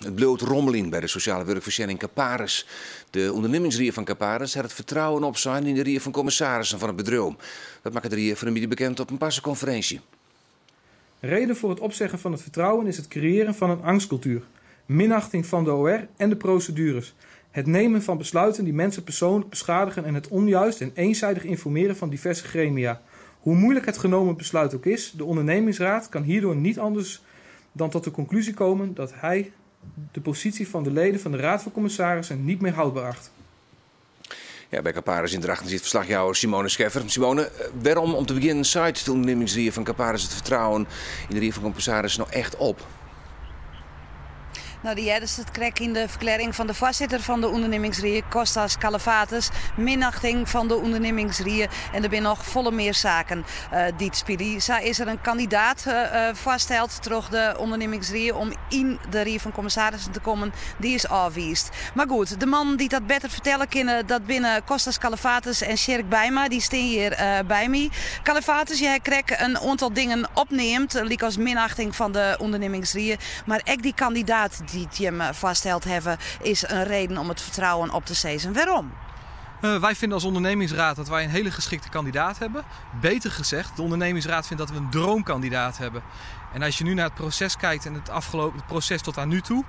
It bliuwt rommeljen by de sosjale wurkfoarsjenning Caparis. De ûndernimmingsrie fan Caparis hat it fertrouwen opsein yn de rie fan kommissarissen fan it bedriuw. Dat makke de rie fan 'e middei bekend op in parsekonferinsje. Reden voor het opzeggen van het vertrouwen is het creëren van een angstcultuur, minachting van de OR en de procedures, het nemen van besluiten die mensen persoonlijk beschadigen en het onjuist en eenzijdig informeren van diverse gremia. Hoe moeilijk het genomen besluit ook is, de ondernemingsraad kan hierdoor niet anders dan tot de conclusie komen dat hij de positie van de leden van de Raad van Commissarissen niet meer houdbaar acht. Ja, by Caparis yn Drachten sit ferslachjouwer Simone Scheffer. Simone, wêrom om te begjinnen seit de ûndernimmingsrie fan Caparis it fertrouwen yn de rie fan kommissarissen no echt op? No, dy heardest it krekt yn de ferklearring fan de foarsitter fan de ûndernimmingsrie, Kostas Kalafatis. Minachting fan de ûndernimmingsrie en der binne noch folle mear saken dy't spylje. Sa is der in kandidaat foarsteld troch de ûndernimmingsrie om yn de rie fan kommissarissen te kommen. Dy is ôfwiisd. Mar goed, de mannen dy't dat better fertelle kinne, dat binne Kostas Kalafatis en Sjirk Bijma. Dy stean hjir by my. Kalafatis, je ha krekt in oantal dingen opneamd, lykas minachting fan de ûndernimmingsrie. Mar ek dy kandidaat dy't jimme foarsteld hawwe, is in reden om it fertrouwen op te sizzen. Wêrom? Wij vinden als ondernemingsraad dat wij een hele geschikte kandidaat hebben. Beter gezegd, de ondernemingsraad vindt dat we een droomkandidaat hebben. En als je nu naar het proces kijkt en het afgelopen het proces tot aan nu toe,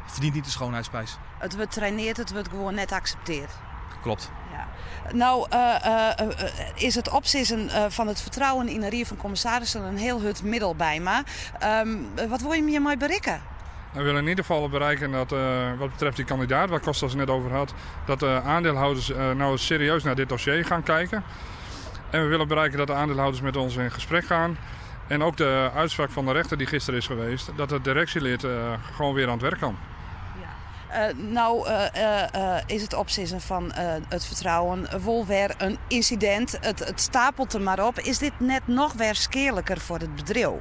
verdient niet de schoonheidsprijs. It wurdt traineerd, it wurdt gewoan net akseptearre. Klopt. Ja. No is it opsizzen fan it fertrouwen yn de rie fan kommissarissen in hiel hurd middel, Bijma. Wat wolle jim hjirmei berikke? We willen in ieder geval bereiken dat wat betreft die kandidaat waar Kostas het net over had, dat de aandeelhouders nou eens serieus naar dit dossier gaan kijken. En we willen bereiken dat de aandeelhouders met ons in gesprek gaan. En ook de uitspraak van de rechter die gisteren is geweest, dat het directielid gewoon weer aan het werk kan. No is it opsizzen fan it fertrouwen wol wer in ynsidint. It stapelt der mar op. Is dit net noch wer skealiker foar it bedriuw?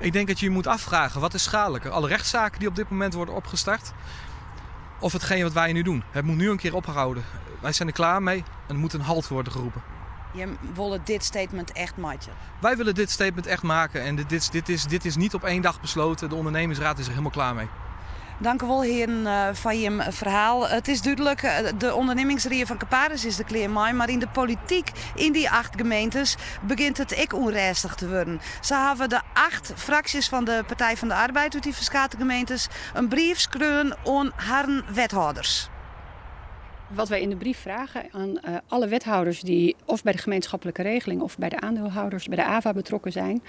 Ik denk dat je je moet afvragen, wat is schadelijker? Alle rechtszaken die op dit moment worden opgestart of hetgeen wat wij nu doen? Het moet nu een keer ophouden. Wij zijn er klaar mee en er moet een halt worden geroepen. Jim wolle dit statement echt meitsje? Wij willen dit statement echt maken en dit is niet op één dag besloten. De ondernemingsraad is er helemaal klaar mee. Dank u wol, hearen, foar jim ferhaal. It is dúdlik, de ûndernimmingsrie fan Caparis is der klear mei, mar yn de polityk yn dy acht gemeentes begjint it ek ûnrêstich te wurden. Sa hawwe de acht fraksjes fan de Partij van de Arbeid út dy ferskate gemeentes in brief skreaun oan harren wethâlders. Wat wij in de brief vragen aan alle wethouders die of bij de gemeenschappelijke regeling of bij de aandeelhouders, bij de AVA betrokken zijn.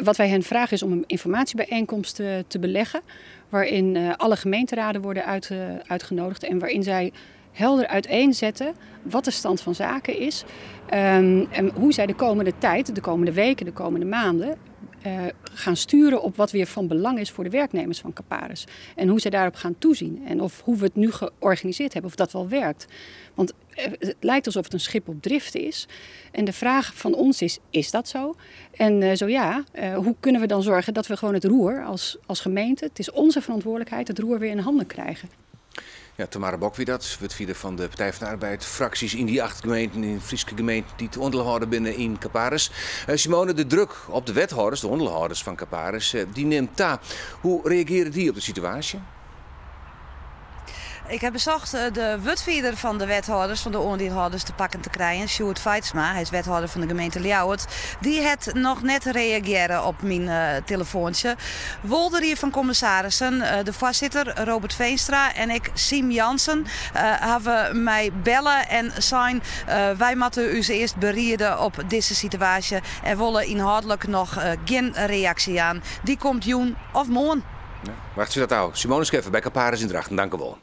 Wat wij hen vragen is om een informatiebijeenkomst te beleggen. Waarin alle gemeenteraden worden uitgenodigd en waarin zij helder uiteenzetten wat de stand van zaken is. En hoe zij de komende tijd, de komende weken, de komende maanden gaan sturen op wat weer van belang is voor de werknemers van Caparis. En hoe zij daarop gaan toezien. En of hoe we het nu georganiseerd hebben, of dat wel werkt. Want het lijkt alsof het een schip op drift is. En de vraag van ons is, is dat zo? En zo ja, hoe kunnen we dan zorgen dat we gewoon het roer als gemeente, het is onze verantwoordelijkheid, het roer weer in handen krijgen. Ja, Tamara Bok wie dat, wurdfierder fan de Partij van de Arbeid, fraksjes yn dy acht gemeenten, yn Fryske gemeenten dy't oandielhâlder binne yn Caparis. Simone, de druk op de wethâlders, de oandielhâlders fan Caparis, dy nimt ta. Hoe reagearje dy op de situaasje? Ik ha besocht de wurdfierder fan de wethâlders, fan de oandielhâlders te pakken te krijen, Sjoerd Feitsma. Hy is wethâlder fan de gemeente Ljouwert. Dy hat noch net reagearre op myn telefoantsje. Wol de rie fan kommissarissen, de foarsitter Robert Veenstra en ek Siem Jansen hawwe my belle en sein, wy moatte ús earst beriede op dizze situaasje en wolle ynhâldlik noch gjin reaksje jaan. Dy komt jûn of moarn. Ja, wachtsje dat ôf. Simone Scheffer by Caparis yn Drachten, dankewol.